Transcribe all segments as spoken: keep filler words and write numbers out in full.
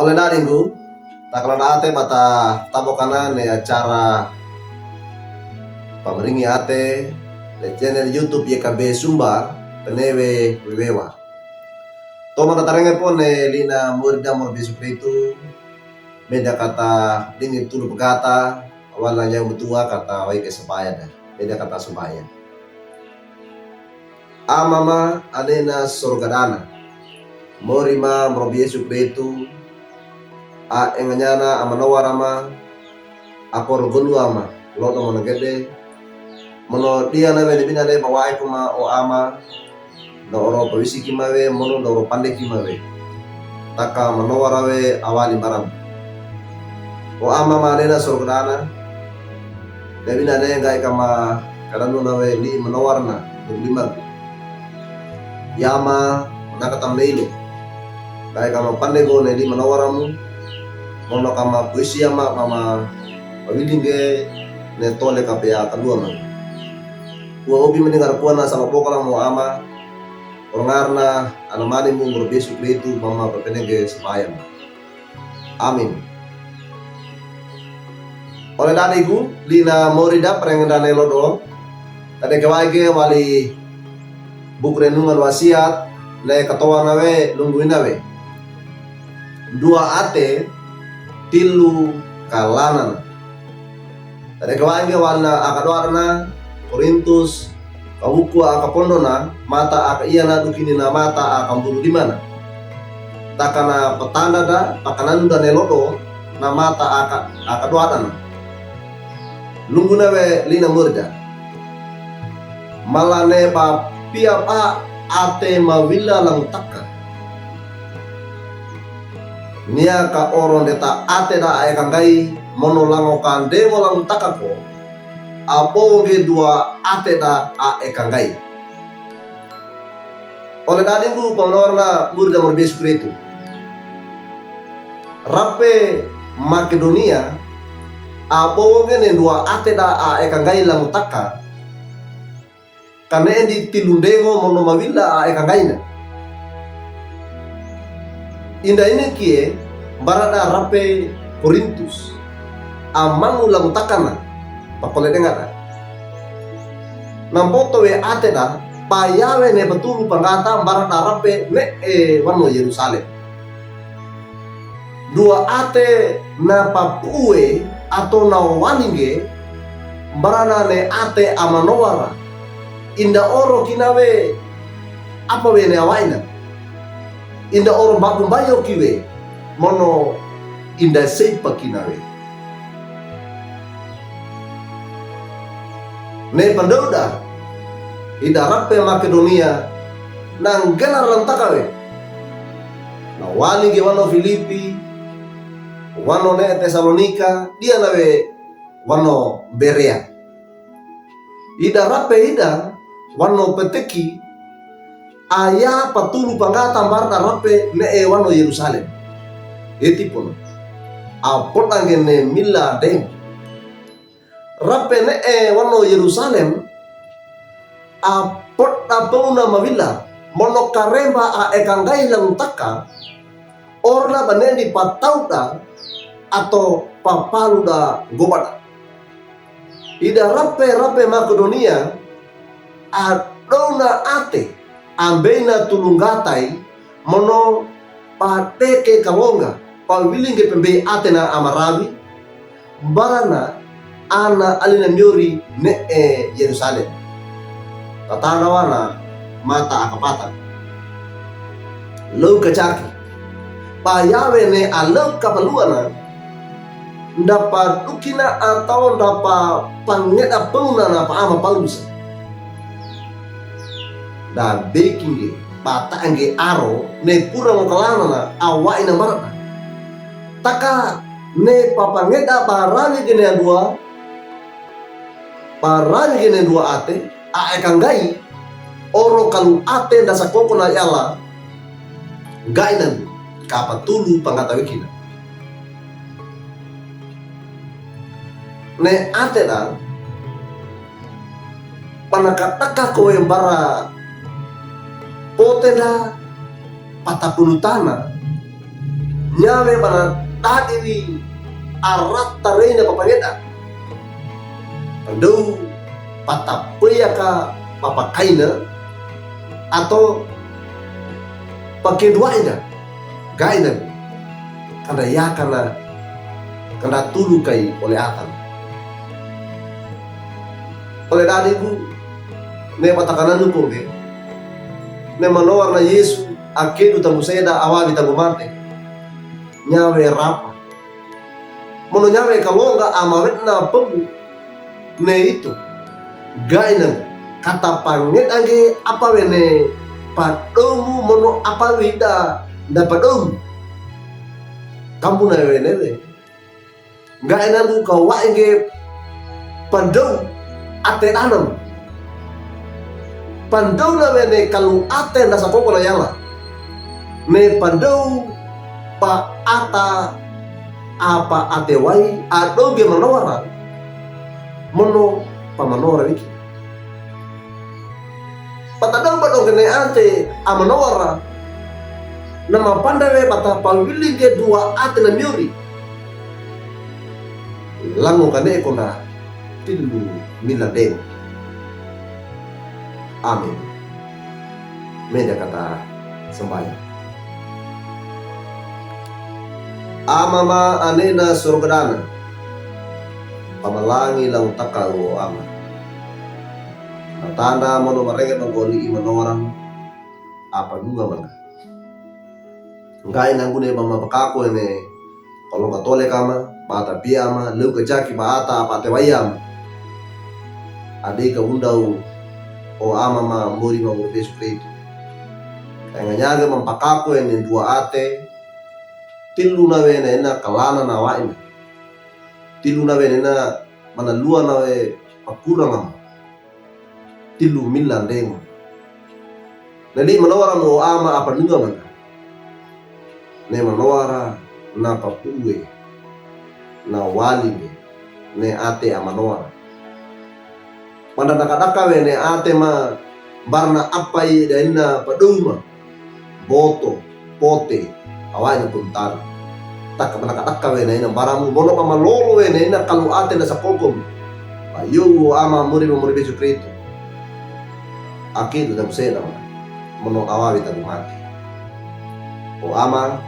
Nadaringgu, takaladaate bata tabokana ne acara pamaringi ate, ne channel YouTube YKB Sumba, Penewe Wewewa. Toman tatarenge pone lina morida moro Yesu Kristu, meda kata dingi tulu pegata, awalna nyau metua kata waike sampaya da, meda kata sampaya. Amama, anena sorga dana. Mori ma moro Yesu Kristu, a enganyana a manowara ma, a korogoluwa ma, lodo mono gede. Mono diana wene binane bawae kuma o ama, na oro pawisi kimawe, mono na oro pande kimawe. Taka manowara we awali baram. O amama anena sorga dana, ne binane nggae kama kadanuna we li manowarna, ne limang. Yama, manaka tamneilo. Nggae kama pandego ne li manowaramu. Mono kama pawisi ama, mama pawilingge ne tole kapea kaduama. Kuwa obi mendengar kuwa na salak bokala mo ama, orongarna anamanimu moro Yesu Kristu mama papenege sampaya. Amin. Ole dadigu, lina morida parengedane lodo. Tadeke waige wali buku renungan wasiat, le katowana we, lungguina we. Dua ate, tilu kalanan. Tadeke waige walina akadoadana, Korintus, kawuku akapondona, mata akaiana dukini na mata akambuludimana. Takana patandada, pakananudane lodo, na mata aka, akadoadana. Lungguna we lina morida. Malane ba piya ba ate mawila langtaka. Niya ka oro ndeta ate da a ekanggai, mono lango kande mo langtaka ko, a bowo ngge dua ate da a ekanggai. Ole dadigu pangnorna murida moro Yesu Kristu. Rape Makedonia, a bowo ngge ne dua ate da a ekanggai langtaka, kane endi tilu ndengo mono mawila a ekanggaina. Inda ine kie, barada rape Korintus, a mangu langtakana, pakole dengada. Namboto we ate da, payawe ne patulu panggata barada rape ne e wano Yerusalem. Dua ate na papuwe ato na waninge, barana ne ate a manowara. Inda oro kinawe apa we ne awaina. Inda oro mbabumbayo kiwe, mono inda seipa kinawe. Ne pandauda, ida rape Makedonia, na nggelar langtaka we. Na waninge wano Filipi, wano ne Tesalonika, diana we wano Berea. Ida rape ida wano peteki, aya patulu panggata barada rape ne e wano Yerusalem. Eti pono. A podange ne mila deng. Rape ne e wano Yerusalem, a poda pona mawila, mono karemba a ekanggai langtaka, orna banendi patauda, ato papaluda gobada. Ida rape rape Makedonia, a dona ate, ambeina tulunggatai, mono padeke kalonga, pawilinge pembei atena a marawi, barana ana alina miori ne e Yerusalem. Tatarawana mata akapatan. Lou kacaki. Payawe ne a lou kapaluana, nda padukina atao nda papangeda pona na paama Paulusa. Nda bekinge, batangge aro, ne pura ngokalanana, awaina marata. Taka ne papangeda barawi gene adua, barawi gene dua ate, a ekanggai, oro kalu ate nda sakoko na yala, nggaina kapatulu panggata wekina. Ne ate da, panakataka kowe mbara pote da patapulutana, Nyawe ba na dadi wi a rata reina papangedan. Pandow, patapeyaka papakaina, ato pakeduwaina, gaina, kanda yakana, kanda tulu kai ole atan. Ole dadi gu, ne patakananu kongge, ne manowar na Yesu a kedu tanggo seda a wawi tanggo mate. Nyawe rapa. Mono nyawe kalonga a mawetna pembu ne ito. Gaina, katapangedange apa wene padowmu mono apa wida nda padowmu. Kambu na wenewe. Gaina gu kawaenge pandow ate danam. Pandow na wene kalu ate nda sakoko na yala. Ne pandow pa ata apa ate wai a doge manowara. Mono pa manowara wiki. Patadow ba doge ne ate a manowara. Na mapanda we bata pawili ge duwa ate na miori. Lango kane kona tilu mila deng. Amin. Meda kata sambaya. Ama ma anena sorga dana. Pamalangi lang taka o ama. Matanda mono marenge bangkoni i manowaram. Apa nunga manga. Nggaina ngune ba mapakako ene, kalo katole kama, ba ata pia ama, leu kajaki ba ata apa ate wayam. Ade ka undau, o ama ma mori ma mori Yesu Kristo. Kaya nganyage mampakako ene dua ate, tilu na wene ena kalana na waina. Tilu na wene ena mana lua na we pakurang ama. Tilu mila ndengo. Neli manowara mo ama apa nunga mana. Ne manowara na papuwe. Na wali ne. Ne ate a manowara. Panda daka-daka we ne ate ma barna apai daina paduma. Boto, pote, awaina puntan. Taka manaka-taka we naina baramu, mono ka malolo we naina kalu ate na sakogom. Ba yogu ama muri ma muri Yesu Kristo. Aki tu dabu seda ma. Mono awawi tabu mati. O ama,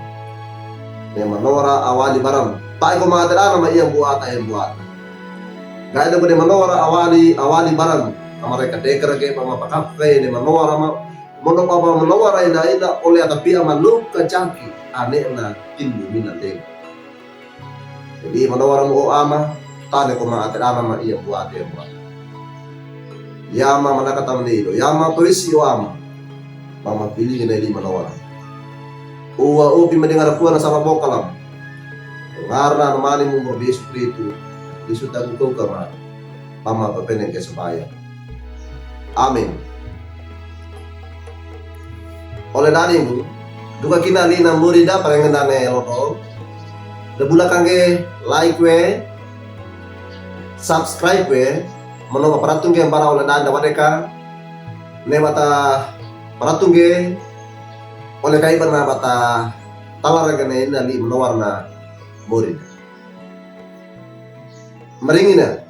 ne manowara awali baram. Ta'i ko mate dana ma iya buata, iya buata. Ga'i ne manowara awali, awali baram. Kamare ka dekar ke pama pakap ke ne manowara ma. Mono papa manowara ina ina ole ata pia ma luka jaki anena tilu mina deng. Jadi manowara mo o ama, tane ko ma ate dana ma iya buate, iya buate. Yama manaka tamne ido, yama perisi o ama. Mama pili ina ili manowara. Uwa upi madengara kuwa na sama bokalam. Ngarna mani mo mo Yesu Kristo. Yesu tagu kau kama. Mama papene ke sebaya. Amin. Ole dani bu, duka kina li na muri da parengenda ne lodo. Da bula kangge like we, subscribe we, mono paparatung ge mbara ole dani da wadeka. Ne bata paratung ge, ole kai bana bata talara gane na li manowara na muri. Maringina.